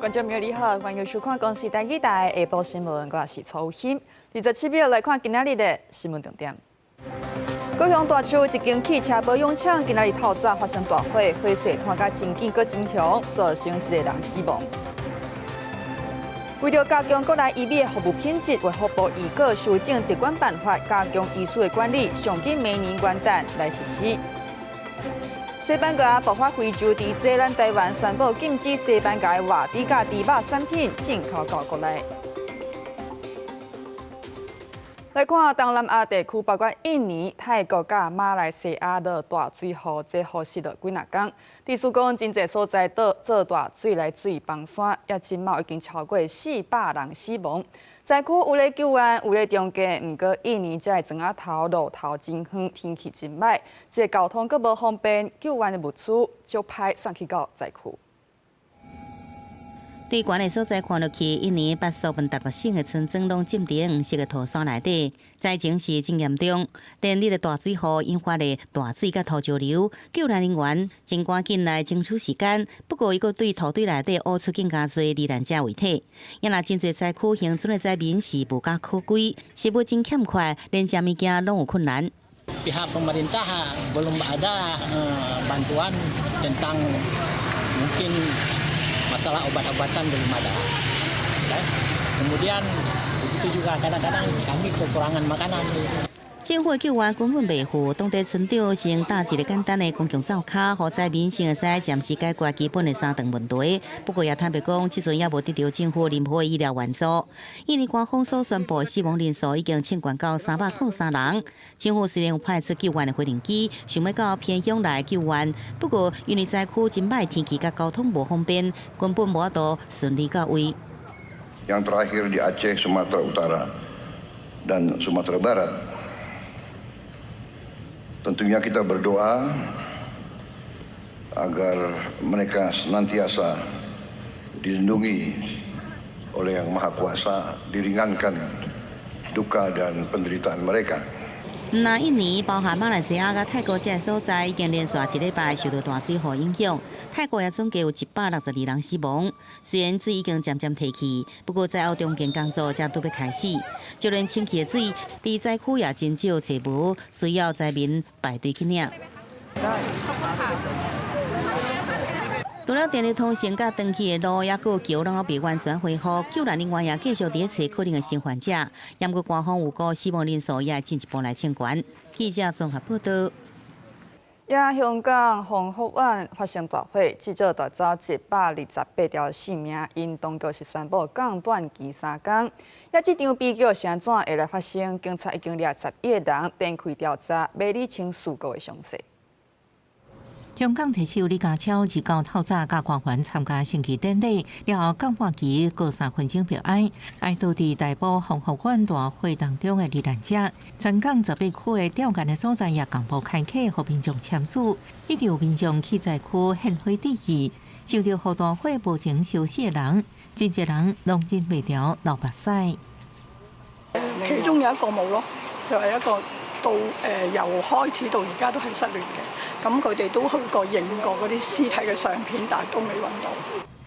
觀眾朋友你好，歡迎收看公視台語台下晡新聞，我是曹欣。27秒來看今仔日的新聞重點。高雄大樹一間汽車保養廠今仔日透早發生大火，火勢湠甲真緊閣真強，造成一個人死亡。為著加強國內醫美的服務品質，衛福部預告修正疾管辦法，加強醫師的管理，上緊明年元旦來實施。西班牙爆發非洲豬瘟，咱台灣宣布禁止西班牙的活豬佮豬肉產品進口到國內。來看東南亞地區，包括印尼、泰國佮馬來西亞落大水雨，這雨勢落幾若工。地書講，真濟所在都做大水來水崩山，也這馬已經超過400人死亡。災區有咧救援，有咧重建，毋過印尼這个庄仔頭路途真遠，天氣真䆀，這個交通閣無方便，救援的物資就歹送去到災區。對懸的所在看落去，印尼北蘇門答臘省的村莊攏浸佇黃色的土山內底，災情是真嚴重。連日的大水雨引發的大水佮土石流，救援人員真趕緊來爭取時間。不過，伊閣對土堆內底挖出更加濟罹難者遺體。也若真濟災區幸存的災民是無家可歸，食物真欠缺，連食物件攏有困難。 Pihak pemerintah belum ada bantuan tentang mungkin masalah obat-obatan belum ada. Ya. Kemudian begitu juga kadang-kadang kami kekurangan makanan. 政府的救援根本袂赴，當地村長先搭一个簡單的公共灶跤，予災民先會使暫時解決基本的三頓問題。不過也坦白講，這陣猶無得著政府任何醫療援助。印尼官方所宣布的死亡人數已經衝懸到303人。政府雖然有派出救援的飛行機，想欲到偏鄉來救援，不過因為災區真䆀天氣佮交通無方便，根本無法度順利到位。 Yang terakhir di Aceh, Sumatera Utara dan Sumatera Barat. Tentunya kita berdoa agar mereka senantiasa dilindungi oleh Yang Maha Kuasa, diringankan duka dan penderitaan mereka. 毋但印尼，包含馬來西亞佮泰國這个所在，已經連續一禮拜受到大水雨影響。泰國也總計有162人死亡。雖然水已經漸漸退去，不過災後重建工作才拄欲開始。就連清氣的水，佇災區也真少揣無，需要災民排隊去領。除了電力通訊佮斷去的路，抑閣橋攏猶未完全恢復，救援人員也繼續佇咧揣可能的生還者。毋過官方預估死亡人數也會進一步來衝懸。記者綜合報道。也香港宏福苑發生大火，至少奪走128條性命。𪜶當局是宣布降短期3工。也這場悲劇是按怎會來發生？警察已經掠11個人展開調查，欲理清事故的詳細。香港特首李家超二九透早佮官員參加升旗典禮，了後降半旗過3分鐘默哀，哀悼佇大埔宏福苑大火當中的罹難者。全港18區的吊唁的所在也同步開啟，予民眾簽署。一直有民眾去災區獻花致意。受著予大火無情燒死的人，真濟人攏忍袂牢流目屎。其中有一個冇咯，就係一個到由開始到而家都係失聯嘅。咁佢哋都去過認過嗰啲屍體嘅相片，但係都未揾到。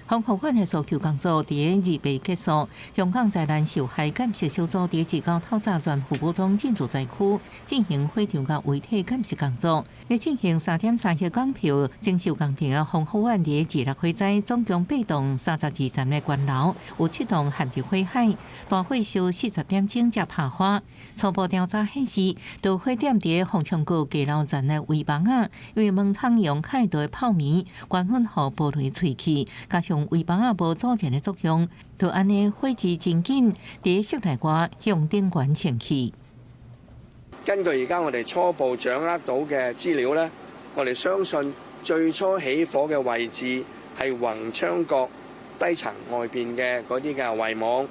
宏福苑的搜救工作佇二八結束，香港災難受害鑑識小組佇二九透早全副武裝進駐災區，進行火場佮遺體鑑識工作。咧進行3.3億港票整修工程的宏福苑佇二六火災總共八棟32層的懸樓，有七棟陷入火海，大火燒40點鐘才拍花。初步調查顯示，導火點佇鳳翔閣低樓層的圍網仔，因為門窗用開的泡棉，關粉予玻璃碎去，加上圍網仔無阻燃的作用，就按呢火勢真緊，佇室內外向頂懸衝去。根據而家我哋初步掌握到嘅資料呢，我哋相信最初起火嘅位置係宏昌閣低層外邊嘅嗰啲嘅圍網，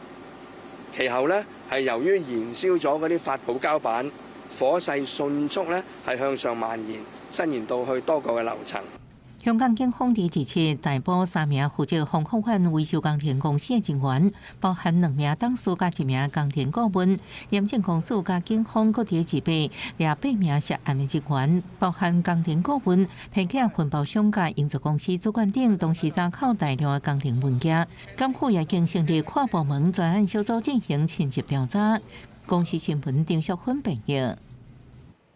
其後呢，係由於燃燒咗嗰啲發泡膠板，火勢迅速呢係向上蔓延，伸延到去多個嘅樓層。香港警方佇27逮捕三名負責防火管維修工程公司的人員，包含兩名董事佮一名工程顧問。廉政公署佮警方閣佇二八掠八名涉案的人員，包含工程顧問、批件分包商佮營造公司主管等，同時查扣大量的工程文件。檢府也經成立跨部門專案小組進行深入調查。公視新聞丁淑芬編譯。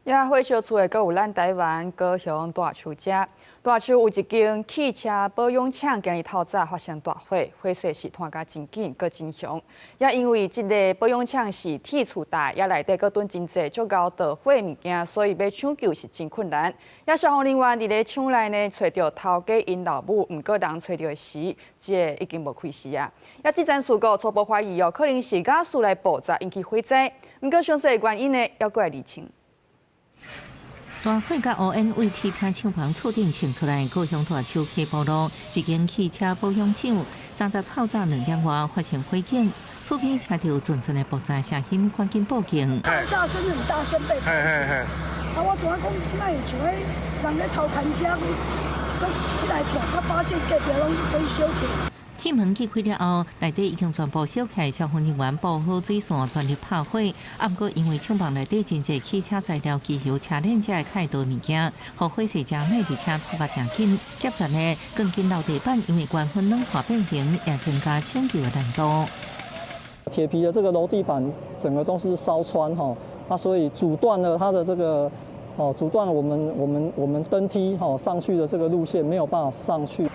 也火燒厝的，閣有咱台灣高雄大樹遮。大樹有一間汽車保養廠，今日透早發生大火，火勢是湠甲真緊，閣真兇。也因為這个保養廠是鐵厝大，也內底閣囤真濟足𠢕導火物件，所以欲搶救是真困難。也消防人員佇咧廠內呢，揣著頭家𪜶老母，毋過人揣著時，這个已經無氣勢啊。也這層事故初步懷疑哦，可能是瓦斯來爆炸引起火災，毋過詳細原因呢，猶閣愛釐清。大火佮烏煙對鐵皮廠房厝頂衝出來，高雄大樹溪埔路一間汽車保養廠，30透早2點外發生火警，厝邊聽著陣陣的爆炸聲音，趕緊報警。爆炸聲很大聲，被吵醒。啊，我怎啊講，哪會像彼人咧偷牽車，閣起來看，才發現隔壁攏被燒起來。鐵門揭開了後，內底已經全部燒起來，消防人員布好水線，全力拍火。啊，毋過因為廠房內底真濟汽車材料、機油、車鏈遮的開刀物件，予火勢遮猛，而且撲甲誠緊。夾層的鋼筋樓地板因為高溫軟化變形，也增加搶救的難度。鐵皮的這個樓地板整個都是燒穿哈，啊，所以阻斷了它的這個，哦，阻斷了我們登梯哈上去的這個路線，沒有辦法上去。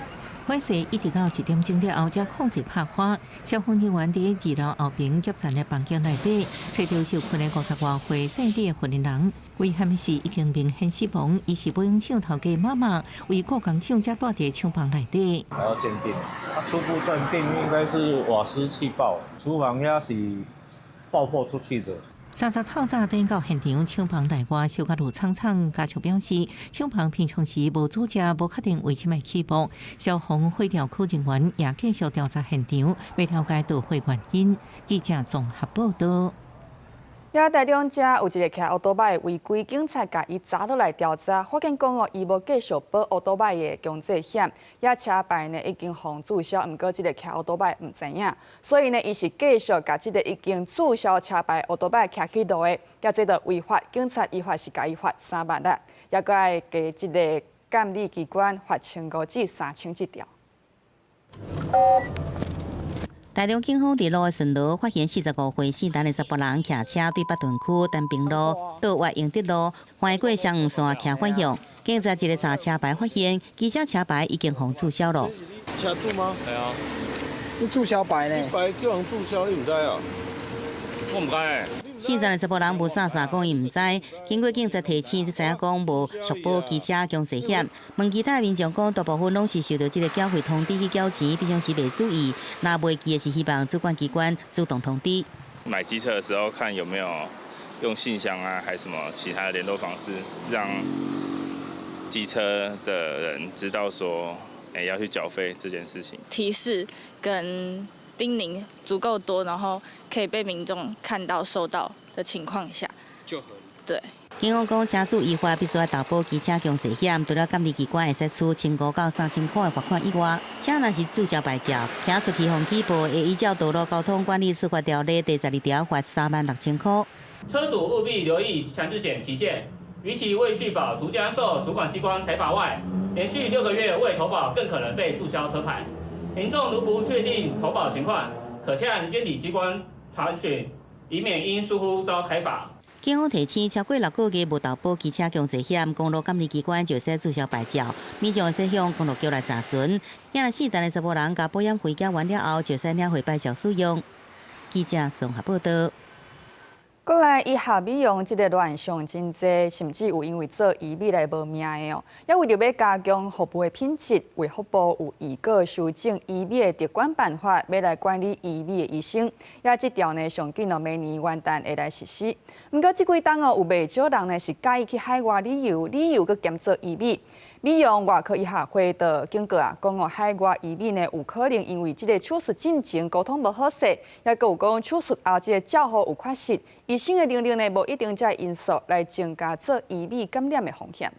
火勢一直到1點鐘了後，才控制拍火。消防人員佇二樓後邊夾層的房間內底，揣著受困的50外歲細的婦人。遺憾的是，已經明顯死亡。伊是保養廠頭家媽媽，為顧工廠才蹛佇廠房內底。還要鑑定，啊，初步鑑定應該是瓦斯氣爆，廚房遐是爆破出去的。30透早轉到現場，廠房內外燒甲怒氅氅。家屬表示，廠房平常時無組織，無確定為啥物起爆。消防火調區人員也繼續調查現場，欲了解導火原因。記者綜合報道。也台中遮有一个騎歐多擺違規，警察共伊查落來調查，發現講哦，伊無繼續保歐多擺的強制險，也車牌呢已經予註銷，毋過這个騎歐多擺毋知影，所以呢，伊是繼續共這个已經註銷車牌歐多擺騎去路的，也這就違法，警察依法是共伊罰3萬啦，也閣愛加這个監理機關罰1500至3000這條。台中警方佇路的巡邏，發現45歲姓陳的查埔人騎車對北屯區丹平路倒越英德路，橫過雙黃線騎反向。警察一个查車牌，發現機車車牌已經予註銷了。車主嗎？係啊。你註銷牌呢？牌叫人註銷，你毋知啊？我毋知。姓陳的查埔人霧煞煞講伊毋知，經過警察提醒，才知影講無續保機車強制險。問其他民眾講，大部分攏是收到這个繳費通知去繳錢，平常時袂注意，若袂記的是希望主管機關主動通知。買機車的時候，看有沒有用信箱啊，還是什麼其他的聯絡方式，讓機車的人知道說，欸，要去繳費這件事情。提示跟叮嚀足夠多，然後可以被民眾看到、收到的情況下，就合理。對。警方講，車主依法必須愛投保機車強制險，除了監理機關會使處1500到3000塊的罰款以外，車若是註銷牌照，騎出去予舉報，會依照道路交通管理處罰條例第12條罰36,000塊。車主務必留意強制險期限，逾期未續保，除將受主管機關裁罰外，連續6個月未投保，更可能被註銷車牌。民眾如不確定投保情況，可向監理機關查詢，以免因疏忽遭開罰。警方提醒，超過6個月無投保機車強制險，公路監理機關就會使註銷牌照，民眾會使向公路局來查詢。若姓陳的查埔人共保險費繳完了後，就使領回牌照使用。記者綜合報道。過來醫學美容這个亂象真濟，甚至有因為做醫美來無命的哦。也為著欲加強服務的品質，衛福部有預告修正醫美的特管辦法，欲來管理醫美的醫生。也這條呢，上緊哦，明年元旦會來實施。毋過這幾冬哦，有袂少人呢是佮意去海外旅遊，旅遊閣兼做醫美。美容外科醫學會的警告啊，講哦，海外醫美呢有可能因為這个手術進前溝通無好勢，也閣有講手術後這个照護有缺失，醫生的能力呢無一定這个因素來增加做醫美感染的風險。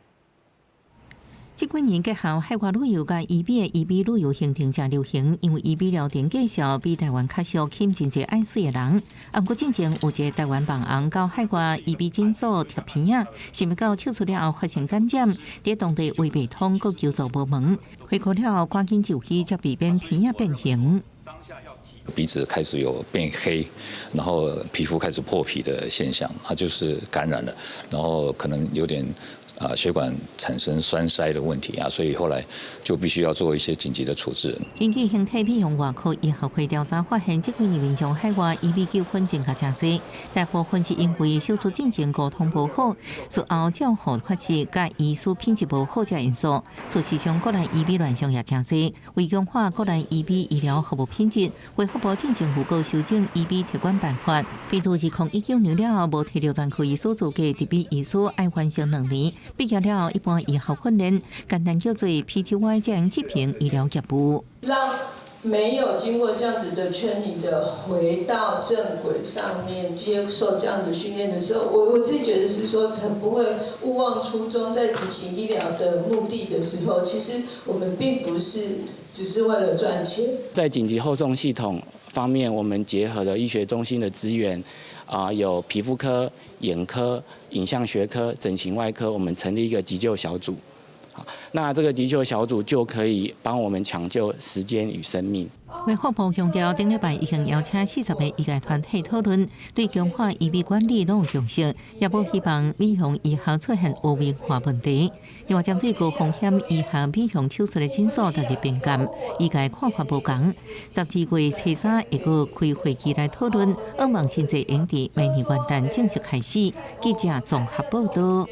這幾年結合海外旅遊佮醫美的醫美旅遊行程誠流行，因為醫美療程價數比台灣較俗，吸引真濟愛媠的人。啊，毋過進前有一个台灣網紅到海外醫美診所貼片仔，想欲到手術了後發生感染，佇當地胃袂通，閣求助無門，回國了後趕緊就醫，才避免鼻仔變形。鼻子開始有變黑，然後皮膚開始破皮的現象，它就是感染了，然後可能有點血管產生栓塞的問題啊，所以後來就必須要做一些緊急的處置。根據形體美容外科醫學會調查發現，這幾年民眾海外醫美糾紛增加誠濟，大部分是因為手術進前溝通無好，術後照護缺失，佮醫師品質無好這因素。事實上，國內醫美亂象也誠濟，為強化國內醫美醫療服務品質，衛福部進前預告修正醫美特管辦法，比如2019年了後，無提著專科醫師資格，特別醫師愛完成2年。畢業了後，一般醫學訓練，簡單叫做 PTY，才能執行醫療業務。讓沒有經過這樣子的 training 的回到正軌上面接受這樣子訓練的時候，我自己覺得是說，很不會勿忘初衷，在執行醫療的目的的時候，其實我們並不是只是為了賺錢。在緊急後送系統方面，我們結合了醫學中心的資源。有皮膚科、眼科、影像學科、整形外科，我們成立一個急救小組。那這個急救小組就可以幫我們搶救時間與生命。衛福部強調，頂禮拜已經邀請40個醫界團體討論，對強化醫美管理攏有共識，也無希望美容醫學出現污名化問題。另外，針對高風險醫學美容手術的診所列入邊界，醫界看法無仝。12月初3會閣開會議來討論，向望新制會佇明年元旦正式開始。記者綜合報道。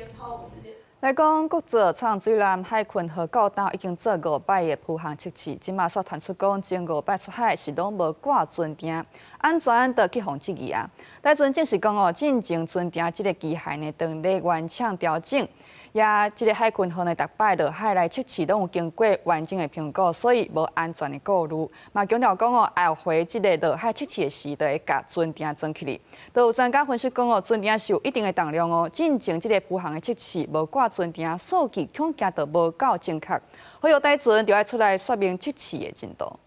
來講，國造藏水艦海鯤號到今已經做五擺的浮航測試，這馬煞傳出講前五擺出海是攏無掛船釘，安全就去予質疑啊。台船證實講哦，進前船釘這个機械呢，當咧原廠調整，也這个海鯤號呢，逐擺落海來測試，攏有經過完整的評估，所以無安全的顧慮。嘛強調講哦，後回這个落海測試的時，就會共船釘裝起來。都有專家分析講哦，船釘是有一定的重量哦，進前這个浮航的測試無掛船釘數據恐驚就無夠精確，所以台船就愛出來說明測試的進度。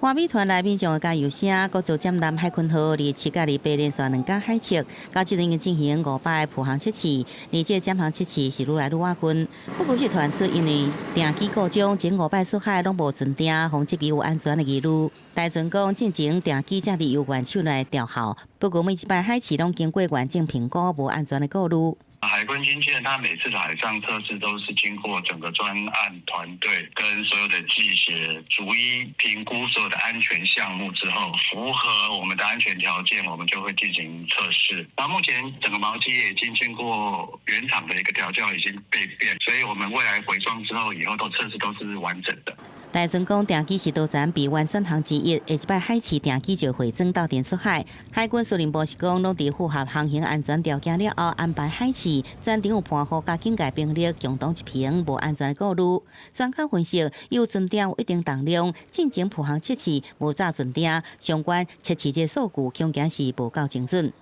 華美團來民眾的加油聲，國造劍艦海鯤號27佮28連續兩工海測，到這陣已經進行5擺浮航測試，而這潛航測試是愈來愈倚近。不過，這傳出因為訂機故障，前5擺出海攏無船釘，予質疑有安全的疑慮。台船講，進前訂機才佇由原廠來調校，不過每一擺海試攏經過完整評估，無安全的顧慮。海軍軍艦，它每次的海上測試都是經過整個專案團隊跟所有的技協逐一評估所有的安全項目之後，符合我們的安全條件，我們就會進行測試。那目前整個錨機也已經經過原廠的一個調校，已經備變，所以我們未來回裝之後，以後都測試都是完整的。台船講，訂機是多層備完選項之一，下一擺海試訂機就會裝鬥陣出海。海軍司令部是講，攏佇符合航行安全條件了後安排海試，全程有伴護佮警戒兵力共同執行，無安全顧慮。專家分析，有船釘有一定重量，進前浮航測試無紮船釘，相關測試這數據恐驚是無夠精準。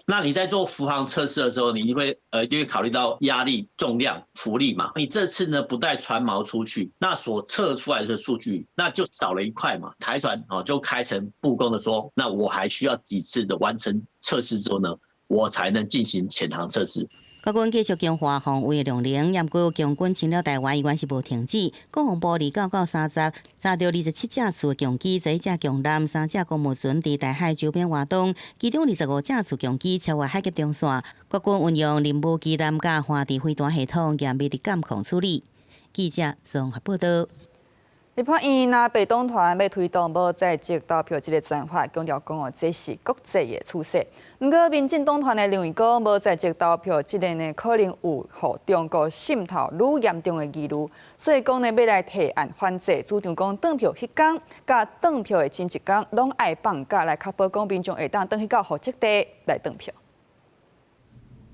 那你在做浮航測試的時候，你一定會考慮到壓力、重量、浮力嘛？你這次呢不帶船錨出去，那所測出來的數據那就少了一塊嘛。台船就開誠布公的說，那我還需要幾次的完成測試之後呢，我才能進行潛航測試。國軍繼續強化防衛量能，毋過共軍侵略台灣，依然是無停止。國防部29到30查著27架次的共機、11架共艦、3架公務船佇台海周邊活動，其中25架次共機超越海峽中線。國軍運用任務機艦佮環地飛彈系統嚴密的監控處理。記者綜合報道。立法院藍白黨團欲推動無在籍投票這个專法，強調講哦，這是國際的趨勢。毋過，民進黨團的認為講，無在籍投票這个呢，可能有予中國滲透愈嚴重的疑慮，所以講呢，欲來提案反制，主張講轉票彼工，佮轉票的前一工，攏愛放假來確保講民眾會當轉去到戶籍地來轉票。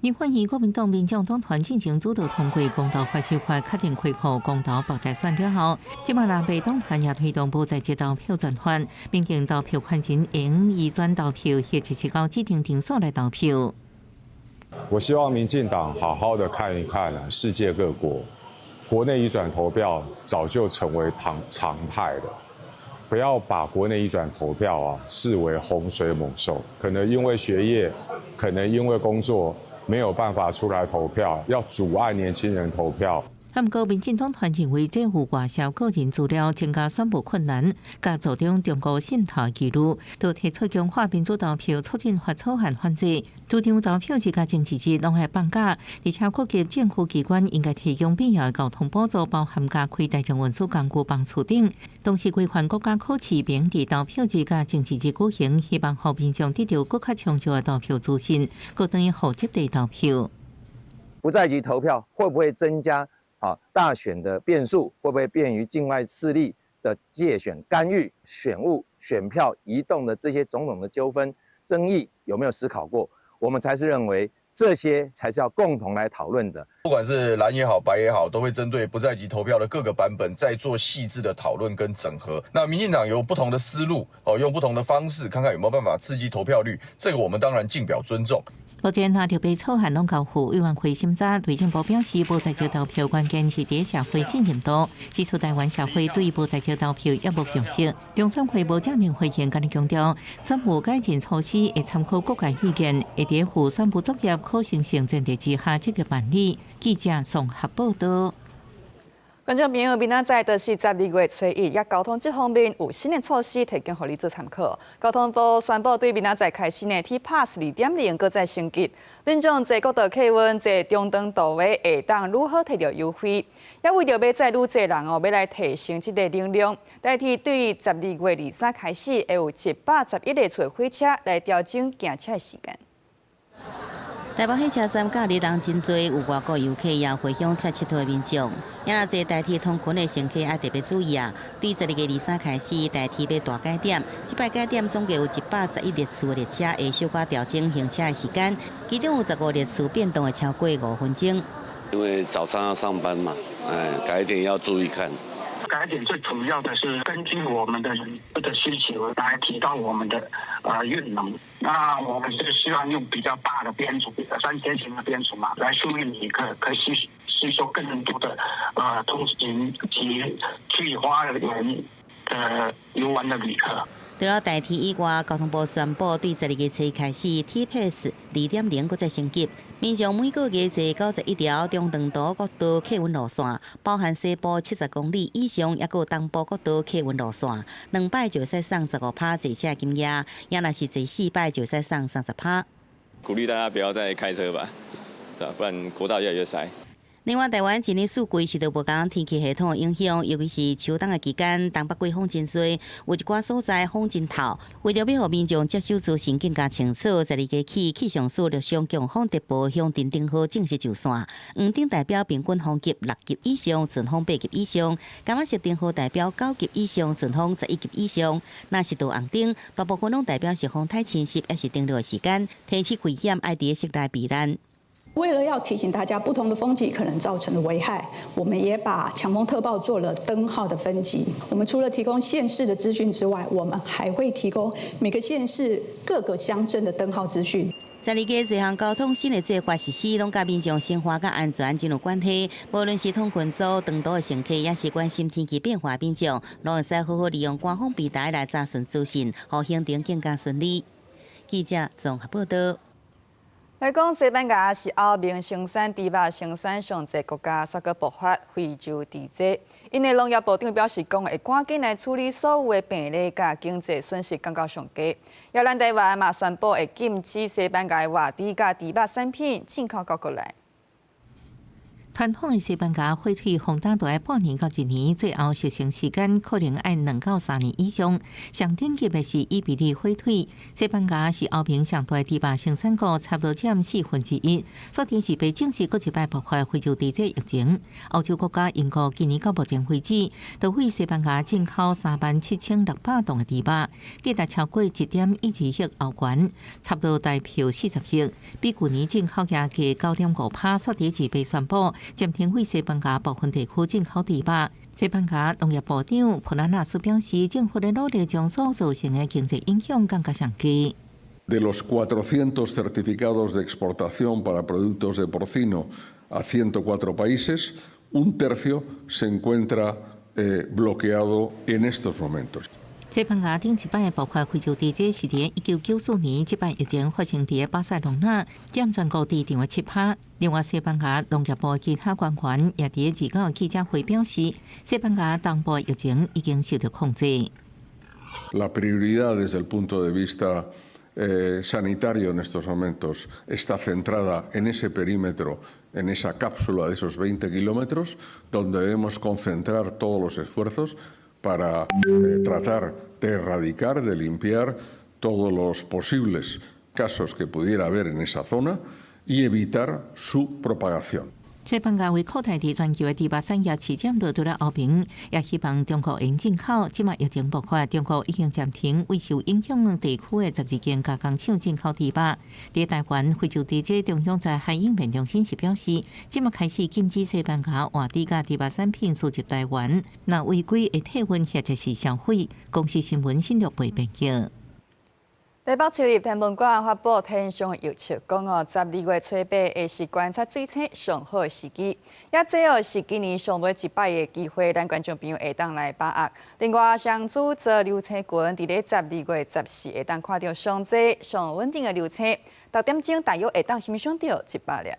立法院國民黨、民眾黨團進前主導通過公投法修法，確定恢復公投北大選了後，這馬藍白黨團也推動無在籍投票專法，明定投票權人應移轉投票，或者是到指定場所來投票。我希望民進黨好好的看一看世界各國，國內移轉投票早就成為常態了，不要把國內移轉投票啊視為洪水猛獸。可能因為學業，可能因為工作，沒有辦法出來投票，要阻礙年輕人投票。毋過，民進黨團認為這有外泄個人資料，增加選務困難，佮造成中國滲透疑慮，就提出強化民主投票促進法草案反制，主張投票日佮政治日攏愛放假，而且各級政府機關應該提供必要的交通補助，包含加開大眾運輸工具幫助等。同時規範國家考試免佇投票日佮政治日舉行，希望予民眾得著閣較充足的投票資訊，閣轉去戶籍地投票。不在籍投票會不會增加大選的變數，會不會便於境外勢力的介選干預、選務、選票移動的這些種種的糾紛爭議，有沒有思考過？我們才是認為這些才是要共同來討論的。不管是藍也好，白也好，都會針對不在籍投票的各個版本，再做細緻的討論跟整合。那民進黨有不同的思路，哦，用不同的方式，看看有沒有辦法刺激投票率。這個我們當然盡表尊重。目前，若特別草案攏交付委員會審查，內政部表示，無在籍投票關鍵是佇社會信任度，指出台灣社會對無在籍投票猶無共識。中選會無正面回應，干焦強調，選務改進措施會參考各界意見，會佇負選務作業可行性前提之下積極辦理。記者綜合報道。觀眾朋友，明仔載就是12月初一，也交通這方面有新的措施提供予你做參考。交通部宣布，對明仔載開始呢，T Pass 2.0閣再升級，民眾坐國道客運、坐中長途的會當愈好提著優惠。也為著欲載愈濟人哦，欲來提升這个能量，台鐵對12月23開始，會有111列次火車來調整行車時間。台北火車站假日人真濟，有外國遊客也回鄉𨑨迌的民眾。也若坐台鐵通勤的乘客愛特別注意啊！對12月23開始，台鐵欲大改點，這擺改點總共有111列次的列車會小可調整行車的時間，其中有15列次變動會超過5分鐘。因為早上要上班嘛，哎，改點要注意看。改點最主要的是根據我們的人的需求來提高我們的運能。那我們是希望用比較大的編組，3000型的編組嘛，來輸運旅客，可以吸收更多的通勤及去花蓮的遊玩的旅客。除了台鐵以外，交通部宣布，對12月初開始，T Pass 2.0閣再升級，民眾每個月坐91條中長途國道客運路線，包含西部70公里以上，抑閣有東部國道客運路線，兩擺就會使送15趴坐車金額，也若是坐四擺就會使送30趴。鼓勵大家不要再開車吧，對吧？不然國道越來越塞。另外，台灣一年四季受著無仝天氣系統的影響，尤其是秋冬的期間，東北季風真濟，有一寡所在風真透。為著欲予民眾接收資訊更加清楚，12月起，氣象署陸續強風特報鄉鎮燈號正式上線。黃燈代表平均風級6級以上，陣風8級以上；柑仔色燈號代表9級以上，陣風11級以上。若是著紅燈，大部分攏代表是風颱侵襲，抑是登陸的時間，天氣危險，愛佇室內避難。為了要提醒大家不同的風級可能造成的危害，我們也把強風特報做了燈號的分級。我們除了提供縣市的資訊之外，我們還會提供每個縣市各個鄉鎮的燈號資訊。12月這項交通新的計劃實施，攏佮民眾生活佮安全真有關係。無論是通勤族、長途的乘客，抑是關心天氣變化民眾，攏會使好好利用官方平台來查詢資訊，予行程更加順利。記者綜合報道。來講，西班牙是歐盟生產豬肉生產上濟國家，煞閣爆發非洲豬災。𪜶的農業部長表示，講會趕緊來處理所有的病例，佮經濟損失降到上低。也咱台灣嘛宣布會禁止西班牙的活豬佮豬肉產品進口到國內。傳統的西班牙火腿烘焦著愛半年到一年，最後熟成時間可能愛2到3年以上。上頂級的是伊比利火腿。西班牙是歐盟上大豬肉生產國，差不多佔1/4。昨天是被證實閣一擺爆發非洲豬瘟疫情。歐洲國家英國今年到目前為止，都對西班牙進口37,600噸的豬肉，價值超過1.12億歐元，差不多台票40億，比舊年進口額加9.5%。昨日是被宣布暫停對西班牙部分地區進口豬肉。西班牙農業部長普拉納斯表示，政府咧努力將所造成的經濟影響降到上低。De los 400 certificados de exportación para productos de porcino a 104 países, un tercio se encuentra bloqueado en estos momentos. 西班牙頂一擺爆發非洲豬瘟是佇1994年，這擺疫情發生佇巴塞隆納，佔全國豬場的7%。另外，西班牙農業部其他官員也佇29記者會表示，西班牙東部疫情已經受到控制。 La prioridad desde el punto de vista sanitario en estos momentos está centrada en ese perímetro, en esa cápsula de esos 20 kilómetros, donde debemos concentrar todos los esfuerzos para tratar de erradicar, de limpiar todos los posibles casos que pudiera haber en esa zona y evitar su propagación. 西班牙為擴大佇全球的豬肉產業市占率，除了歐盟，也希望中國會進口。這擺疫情爆發，中國已經暫停為受影響地區的12間加工廠進口豬肉。佇台灣非洲豬瘟中央災害應變中心是表示，這擺開始禁止西班牙活豬佮豬肉產品輸入台灣，若違規會退運或者是銷毀。公視新聞新陸編譯。台北市立天文館發布天象的預測，講哦，12月初8會是觀察水星上好的時機，也這哦是今年上尾一擺的機會，咱觀眾朋友會當來把握。另外，雙子座流星群佇咧12月14會當看著上濟上穩定的流星，6點鐘大約會當欣賞著100粒。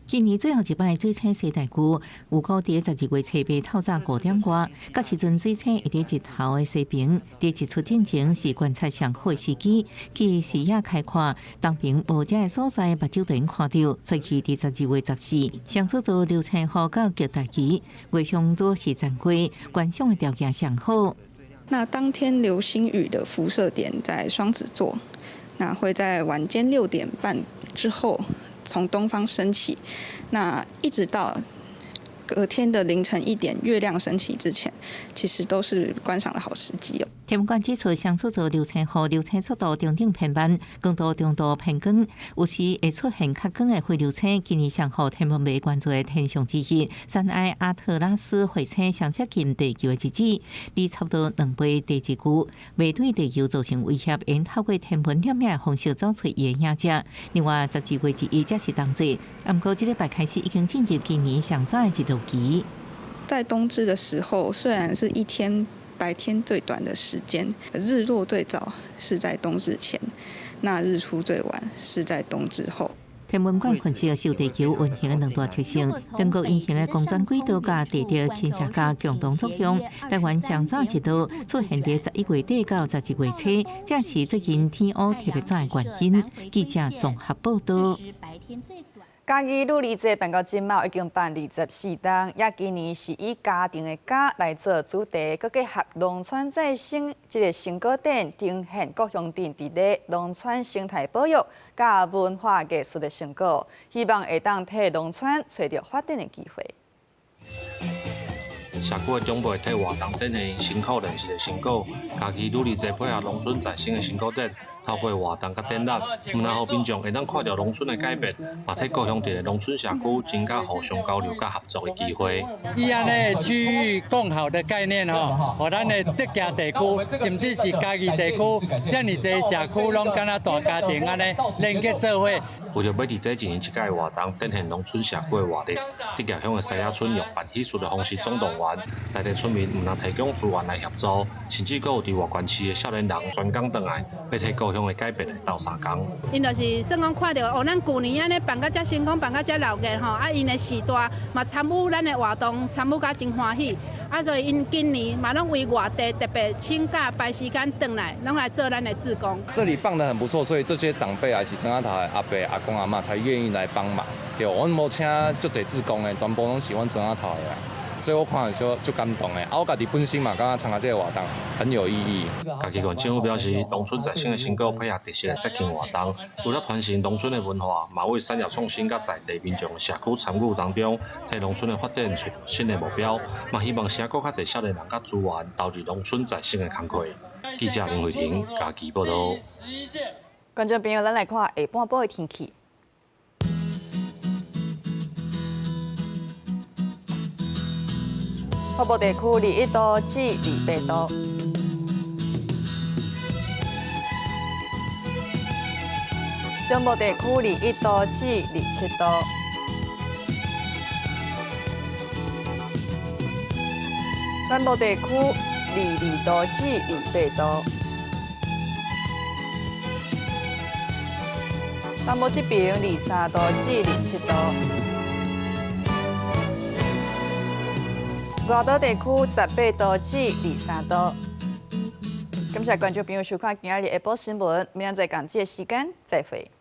今年最後一擺水星西大距，預估佇12月初8透早5點外，到時陣水星會佇日頭的西邊，佇日出進前是觀察上好的時機。其視野開闊，東邊無遮的所在，目睭就能看著。所以佇12月14，雙子座流星雨到極大期，月相拄是殘月，觀賞的條件上好。那當天流星雨的輻射點在雙子座，那會在晚間6點半之後，從東方升起，那一直到隔天的凌晨1點，月亮升起之前，其實都是觀賞的好時機哦。天文館指出，雙子座流星雨流星速度中等偏慢，光度中度偏光，有時會出現較光的灰流星。今年上予天文迷關注的天象之一，山埃阿特拉斯彗星上接近地球的日子，離差不多2倍地日距，袂對地球造成威脅，會透過天文攝影的方式找出伊的影跡。另外，12月21才是冬至，毋過這禮拜開始已經進入今年上早的日落期。在冬至的時候，雖然是一天白天最短的時間，日落最早是在冬至前，那日出最晚是在冬至後。天文館分析受地球運行的兩大特性，中國運行的公轉軌道佮地熱傾斜佮共同作用。台灣上早日落出現佇11月底到12月初，這是最近天烏特別早的原因。記者綜合報道。嘉義女兒節辦到這馬已經辦24冬，也今年是以家庭的家來做主題，閣結合農村再生這个成果展，呈現各鄉鎮佇咧農村生態保育佮文化藝術的成果，希望會當替農村揣著發展的機會。社區的長輩替活動展現辛苦練習的成果，嘉義女兒節配合農村再生的成果展，透過活動佮展覽，毋但予民眾會當看著農村的改變，嘛替各鄉鎮的農村社區增加互相交流佮合作的機會。以按呢區域共好的概念吼，予咱的德行地區，甚至是嘉義地區，遮爾濟社區攏敢若大家庭按呢連結做伙。為著欲佇這一年一屆的活動展現農村社區的活力，德業鄉的西仔村用辦喜事的方式總動員，在地村民毋但提供資源來協助，甚至閣有佇外縣市的少年人專工轉來，欲替故鄉的改變來鬥相共。𪜶就是算講看著哦，咱舊年按呢辦甲遮成功，辦甲遮熱鬧吼，啊，𪜶的序大嘛參與咱的活動，參與甲真歡喜，啊，所以𪜶今年嘛攏為外地特別請假排時間轉來，攏來做咱的志工。這裡辦得很不錯，所以這些長輩還是莊仔頭的阿伯、阿公、阿嬤才願意來幫忙。對，阮無請足濟志工的，全部攏是阮莊仔頭的。所以我看了就足感動的。啊，我家己本身嘛，感覺參加這个活動很有意義。嘉義縣政府表示，農村再生的成果配合特色的節慶活動，除了傳承農村的文化，嘛為產業創新佮在地民眾社區參與當中，替農村的發展揣著新的目標，嘛希望吸閣較濟少年人佮資源投入農村再生的工課。記者林慧婷嘉義報導。觀眾朋友，咱來看下半晡的天氣。北部地區21度至28度。中部地區21度至27度。南部地區22度至28度。南部這邊23度至27度。外島地區18度至23度。感謝觀眾朋友收看今仔日下晡新聞，明仔載仝這个時間再會。